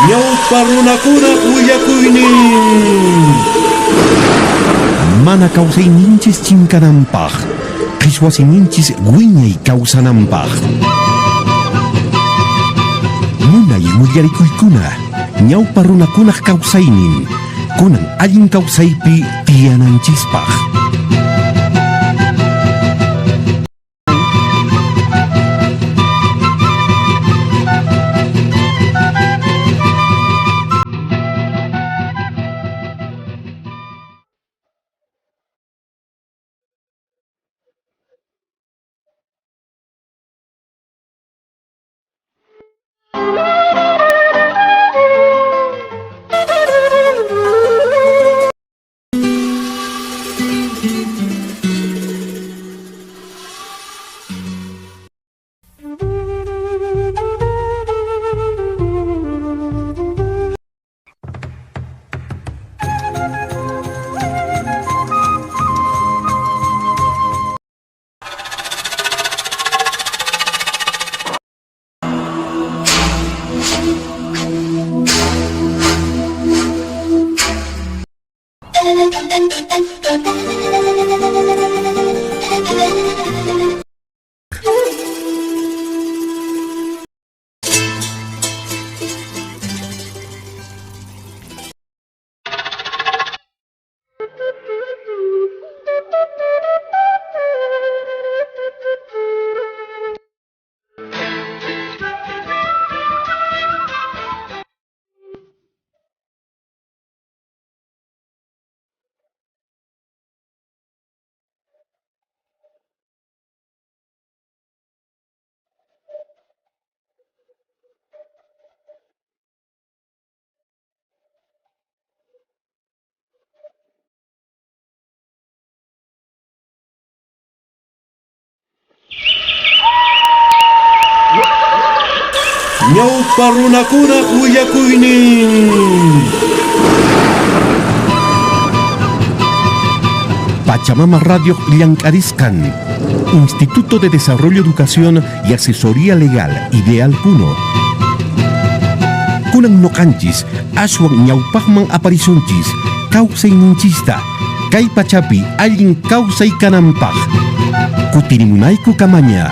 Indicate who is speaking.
Speaker 1: Ñawpa runakunaq willakuynin.
Speaker 2: Mana kawsayninchis chinkananpaq, qhichwa siminchis wiñay kawsananpaq. Munay willarikuykuna, ñawpa runakunaq kawsaynin, kunan allin kawsaypi tiyananchispaq.
Speaker 1: Ñawpa runakunaq willakuynin.
Speaker 2: Pachamama Radio llank'arisqan, Instituto de Desarrollo, Educación y Asesoría Legal, Ideal Puno. Kunan noqanchis aswan ñawpaqman aparisunchis kawsayninchista kay pachapi allin kawsay kananpaq. Kutirimunayku kamaña.